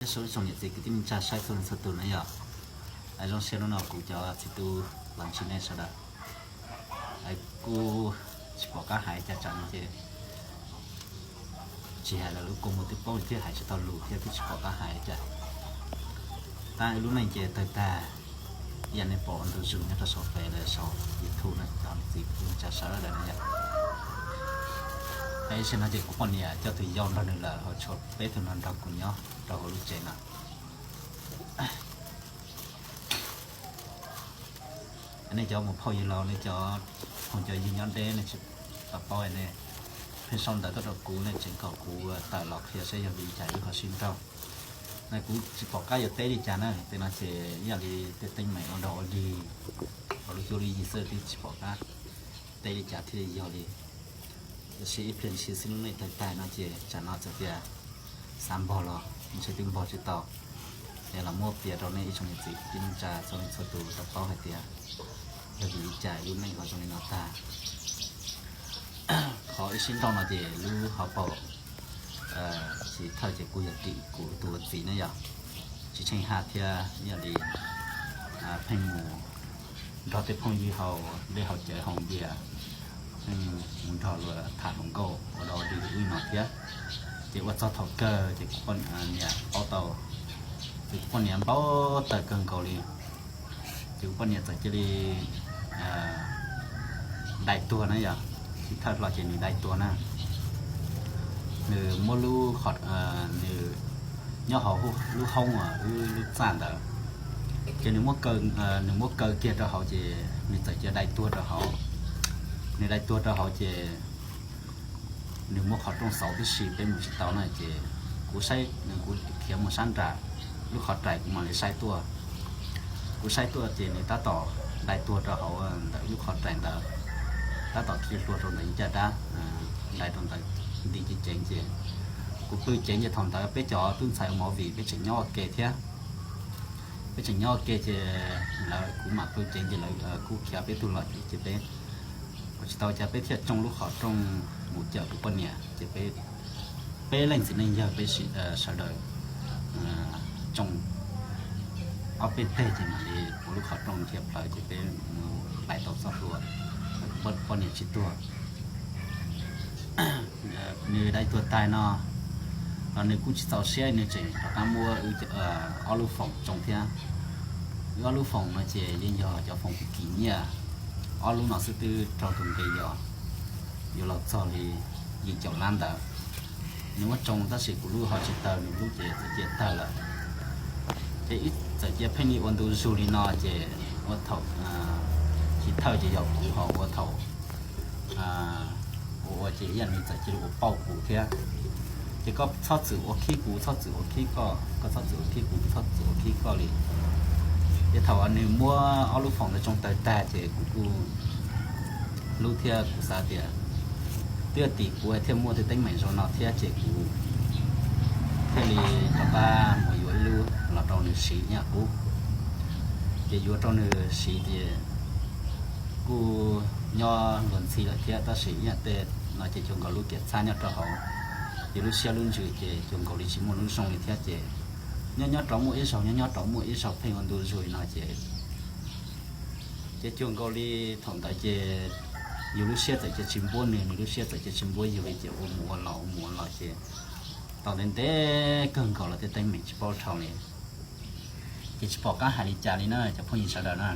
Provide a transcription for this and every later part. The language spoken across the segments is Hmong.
Sawv tsoom niam txiv kwv tij neej tsa saib txhua leej txhua tus na yom. Zoo siab hnub no kuv cov txiv tub los ntsib nej sawv daws. Kuj tsis pom qab hais cas tsam no ces tsis hais lawm, lub kua muag twb poob thiab hais tsis tau lus thiab twb tsis pom qab hais cas. Tab lub neej ces tawg tag, ib yam nej pom ntu zus nyob rau saum Facebook, saum YouTube no, cov niam txiv kwv tij neej tsa sawv daws na yom. Tam sim no ces kuv poj niam coj tus yau nrog nws lawm, ho tshuav peb tug no nrog kuv nyob rau hauv lub tsev no. Nej cov muam phauj yawg laus, nej cov phooj cov ywg nyob deb nej tsis tau paub, nej pheej sau ntawv tuaj rau kuv, nej tseem kom kuv tawm los qhia saib yog vim li cas wb ho sib nrauj. Na kuv tsis pom qab yuav teb li cas na, tej no ces ib yam li tej teeb meem ua dog ua dig, hauv lub cuab lub yig xwb twb tsis pom qab teb li cas thiaj li yog li. Tiam sis ib pliag ntshis xwb lub neej tawg tag no ces tsam no txawm tias xav npog los ntshe twb npog tsis tau. Es los muab piav rau nej ib tsoom niam txiv kwv tij neej tsa txhua leej txhua tus tau paub hais tias yog vim li cas lub neej ho zoo li no tag. Qhov wb sib nrauj no ces lub hauv paus chiv thawj ces kuj yog tim kuv tus ua txiv na yom, tsis tsheej haj thiab, yog li pheej mus nrog tej phooj ywg haus dej haus cawv haus npias, pheej mus nrog luag tham hluas nkauj ua dog ua dig ub no thiab. Ces ua txog thaum kawg ces kuv poj niam paub tau, ces kuv poj niam npau taws kawg nkaus li. Ces kuv poj niam txawm cia li dai tuag na yom, chiv thawj hlo ces nws dai tuag na. Nws muab lub, nws nyob hauv lub hoob uas wb lub txaj ntawd, ces nws muab kaw kiag rau hauv ces nws txawm cia dai tuag rau hauv. Nws dai tuag rau hauv ces nws muab qhov rooj xauv tib si peb mus tsis tau na ces kuv saib, kuv khiav mus sab nram lub qhov rais kuv mam li saib tuaj. Kuv saib tuaj ces nws tab tom dai tuag rau hauv ntawm lub qhov rais ntawd, tab tom khi hlua rau ntawm ib caj dab, dai rau ntawd nti ceev ceev ces kuv pw ceev ces thaum ntawd peb cov tub ntxhais ua movie peb tseem nyob ua ke thiab. Peb tseem nyob ua ke ces lawv, kuv mam pw ceev ces lawv kuj khiav peb tug los ces peb ua tsis tau cas peb thiaj tsoo lub qhov rooj mus cawm kuv poj niam ces peb, peb leej txiv neej yawg peb sawv daws tsoo ob peb teg ces mam li ua lub qhov rooj dhia plawv ces peb mus hlais tau txoj hlua, poj niam tsis tuag. Nws dai tuag tag no los nws kuj tsis txaus siab, nws tseem rov qab muab ob lub foom tsoo thiab. Wb ob lub foom no ces yeej yog cov foom kim nyiaj, ob lub no xwb twb raug tus nqi yos yuav los txog li yim caum lab ntawd. Nws muab tsoo tab sis kuv lub ho tsis tawg, nws lub ces txawm cia tawg lawm. Ces wb txawm cia pheej li ua ntu zus li no ces ua thaum chiv thawj ces yog kuv ho ua thaum ua ua ces ib yam nws txawm cia li ua pauj kuv thiab. Ces koj txhob txwm ua khib kuv, txhob txwm ua khib koj, koj txhob txwm ua khib kuv, txhob txwm ua khib koj li. Ces thaum nws muab ob lub foom ntawd tsoo tawg tag ces kuv kuj hlub thiab kuv xav tias twb yog tim kuv thiaj muaj tej teeb meem zoo no thiab ces kuv thiaj li rov qab mus yuav ib lub los rau nws siv ib yam qub. Ces yuav rau nws siv ces kuj nyob luag ntxhi lawm thiab tab sis ib yam tej no ces cuag nkaus lub kiam txhab nyob rau hauv yus lub siab lub ntsws ces cuag nkaus li tsis muaj lub zoo li thiab ces nyob nyob rov muaj ib zaug, nyob nyob rov muaj ib zaug pheej ua ntu zus li no ces, ces cuag nkaus li thaum ntawd ces yus lub siab txawm cia tsis npuab nws, nws lub siab txawm cia tsis npuab yus li ces ua mus ua los ua mus ua los ces tau ntev ntev kawg nkaus los tej teeb meem tsis paub dhau li. Ces tsis pom qab hais li cas li na cov phooj ywg sawv daws na.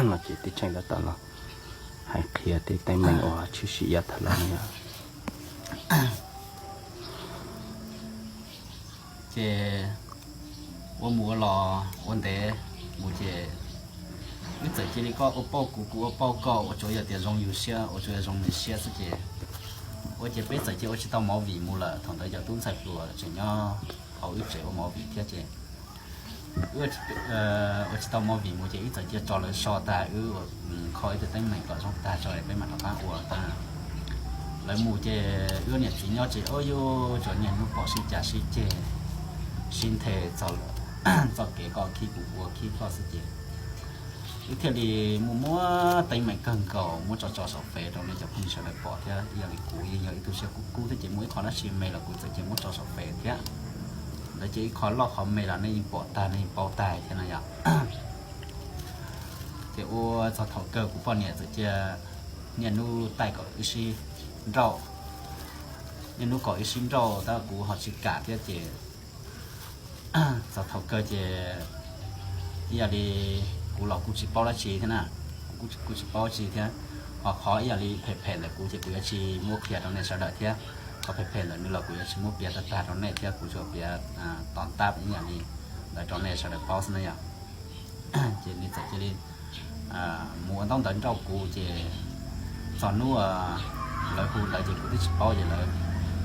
No ces tib tseem tab tom los hais qhia tej teeb meem uas tshwm sim yav tag los no yog. Ces ua mus ua los ua ntev mus ces wb txawm cia li koj ua pauj kuv, kuv ua pauj koj, ua tsuav yog tias zoo yus siab, ua tsuav yog zoo nws siab xwb ces ua ces peb txawm cia ua tsis tau movie mus lawm. Thaum ntawd cov tub ntxhais hluas tseem nyob hauv wb tsev ua movie thiab ces ua tsis tau movie mus ces wb txawm cia tso lawv so tag, wb kho ib tug teeb meem kom zoo tag tso peb mam rov qab ua tag. Lawv mus ces wb niam txiv nyob ces ua yuj tsuas niaj hnub pom sib cav sib ceg, sib nthe txog txoj kev koj khib kuv, kuv khib koj xwb ces wb thiaj li muaj muab teeb meem kawg nkaus muab tso tso saum fem rau nej cov phooj ywg sawv daws pom thiab. Ib yam li kuv yeej yog ib tug siab kub kub thiab ces muaj ib qho dab tsi me los kuv txawm cia muab tso saum fem thiab. Lawv ces ib qho loj qhov me los nej yeej pom tag nej yeej paub tag thiab no yom. Ces ua txog thaum kawg kuv poj niam txawm cia niaj hnub taij kom wb sib nrauj, niaj hnub kom wb sib nrauj tab kuv ho tsis kam thiab ces txog thaum kawg ces ib yam li kuv los kuj tsis paub dab tsi thiab na, kuv kuj tsis paub dab tsi thiab. Ho qhov ib yam li phem phem ntawm kuv ces kuv yuav tsis muab qhia rau nej sawv daws thiab, qhov phem phem ntawm nws los kuv yuav tsis muab piav tag tag rau nej thiab, kuv tsuas piav tom tab ib yam li ntawd rau nej sawv daws paub xwb na yom. Ces nws txawm cia li mus ua ntaub ntawv nrauj kuv ces txog hnub lawv hu ntawd ces kuv twb tsis paub ces lawv,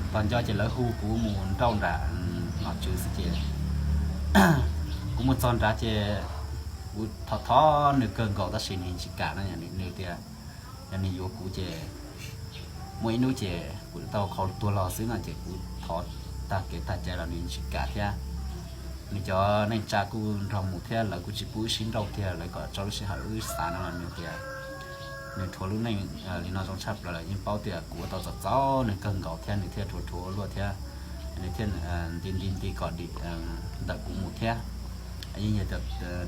txog nco ces lawv hu kuv mus nrauj nram nom tswv xwb ces kuv mus txog nrad ces kuv thov thov nws kawg nkaus tab sis nws tsis kam no, nws tias yog nws yuav kuv ces muaj ib hnub ces kuv tau qhov tuag los xwb no ces kuv thov tag kev tag cai los nws tsis kam thiab. Nws cov neej tsa kuj nrog mus thiab lawv kuj tsis pub wb sib nrauj kiag, lawv kom tso lub sij hawm wb xav no los nws tias nws rhuav lub neej li no zoo tshaj plaws lawm, yeej paub tias kuv ua tau txaus txaus nws kawg nkaus thiab nws thiaj rhuav rhuav ua luaj thiab, nws thiaj nti nti nti kom dim ntawm kuv mus thiab. Yeej yog tias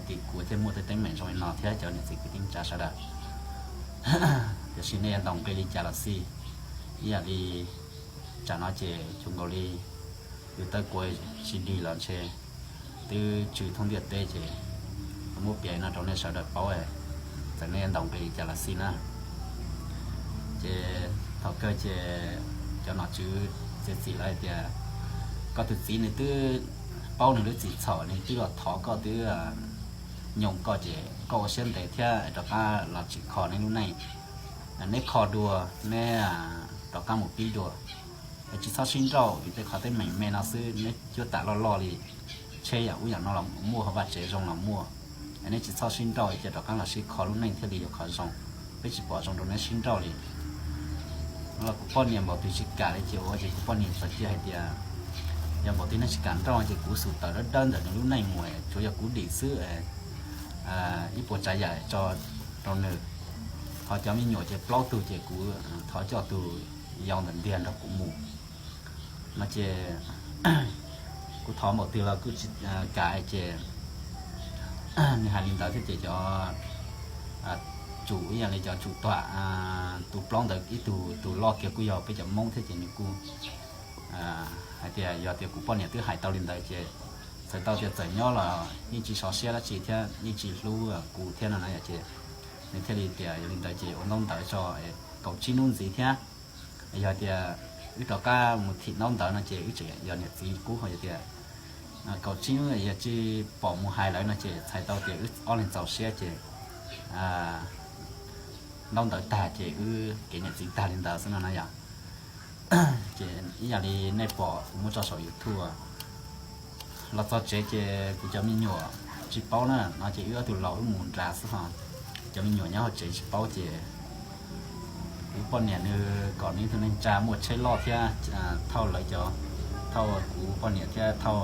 tim kuv thiaj muaj tej teeb meem zoo li no thiab cov niam txiv kwv tij neej tsa sawv daws. Tiam sis nej yuav ntaus nqi li cas los xij, ib yam li tsam no ces cuag nkaus li yus tawb kuav tsis dig los ntshe twb tsw thoob ntiaj teb ces kuv muab piav no rau nej sawv daws paub, txawm nej yuav ntaus nqi li cas los xij na. Ces thaum kawg ces cov nom tswv txiav txim lawv hais tias koj tus txiv nws twb paub nws lub txim txhaum, nws twb los thov koj twb nyoos koj ces koj ua siab ntev thiab rov qab los tsim kho neb lub neej. Neb kho dua, neb rov qab mus pib dua, es tsis txhob sib nrauj vim tej qhov teeb meem me no xwb, neb cuab tam loj loj li, tsheb yam ub yam no los muaj, vaj tsev zoo los muaj. Es neb tsis txhob sib nrauj, cia rov qab los sib kho lub neej thiaj li yuav qhov zoo. Peb tsis pom zoo rau neb sib nrauj li. Los kuv poj niam npaum twg tsis kam li ces ua ces kuv poj niam txawm cia hais tias yog npaum twg neeg tsis kam nrauj ces kuv xub tawm dawb dawb ntawm nws lub neej mus, tsuav yog kuv dim xwb, ib puas tsav yam tso rau nws. Ho cov me nyuam ces plaub tug ces kuv thov coj tus yau ntawm ntiag nrog kuv mus no ces kuv thov npaum twg los kuj tsis kam ces nws hais li ntawd thiab ces cov tsum ib yam li cov tsum tuam tus plaub ntawd ib tug, tus loj kiag kuj yog peb cov Hmoob thiab ces nws kuj hais tias yog tias kuv poj niam twb hais tau li ntawd ces txhais tau tias txawm nyob los yeej tsis sov siab dab tsi thiab yeej tsis hlub kuv thiab no na yom. Ces nws thiaj li tias yog li ntawd ces ua ntaub ntawv tso kaum tsib hnub ntxiv thiab, yog tias wb rov qab mus thim ntaub ntawv no ces wb tseem yog niam txiv qub. Ho yog tias kaum tsib hnub yog tsis pom mus hais lawv no ces txhais tau tias wb ob leeg txaus siab ces ntaub ntawv tag ces wb kev niam txiv tag li ntawd xwb no na yom. Ces ib yam li nej pom kuv muab tso saum YouTube los txog tsev ces kuv cov me nyuam tsis paub na no ces wb ob tug laus wb mus nrad xwb ho cov me nyuam nyob hauv tsev tsis paub ces kuv poj niam nws kom nws ib tug neej tsa muaj tsheb loj thiab thauj lawv cov, thauj kuv poj niam thiab thauj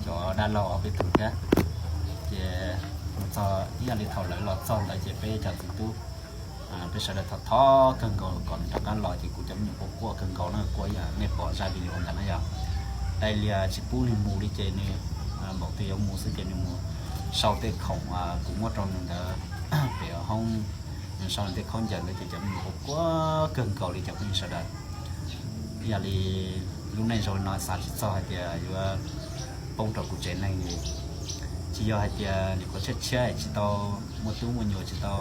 cov dab laug ob peb tug thiab. Ces mus txog ib yam li thaum lawv los txog ntawd ces peb cov txiv tub peb sawv daws thov thov kawg nkaus kom nws rov qab los ces kuv cov me nyuam quaj quaj kawg nkaus na, quaj ib yam nej pom zaj video ntawd na yom. Dai lias tsis pub nws mus li ces nws npaum twg yuav mus xwb ces nws mus sau tej khoom kuv muab rau nws ntawd pem hoob, nws sau nws tej khaub ncaws ntawd ces cov me nyuam quaj quaj kawg nkaus li cov phooj ywg sawv daws. Ib yam li lub neej zoo li no xav tsis txog hais tias yuav poob rau kuv tsev neeg li. Tsis yog hais tias nyuam qhuav tshiab tshiab tsis tau muaj tub muaj nyuam, tsis tau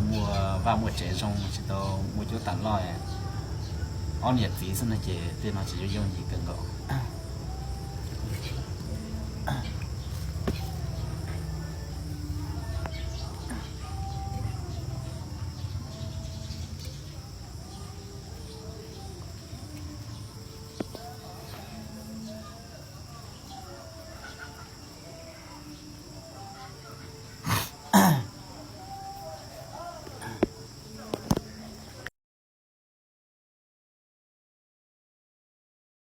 muaj vaj muaj tsev zoo, tsis tau muaj cuab tam loj, ob niam txiv xwb no ces tej no tsis yooj yim kawg nkaus.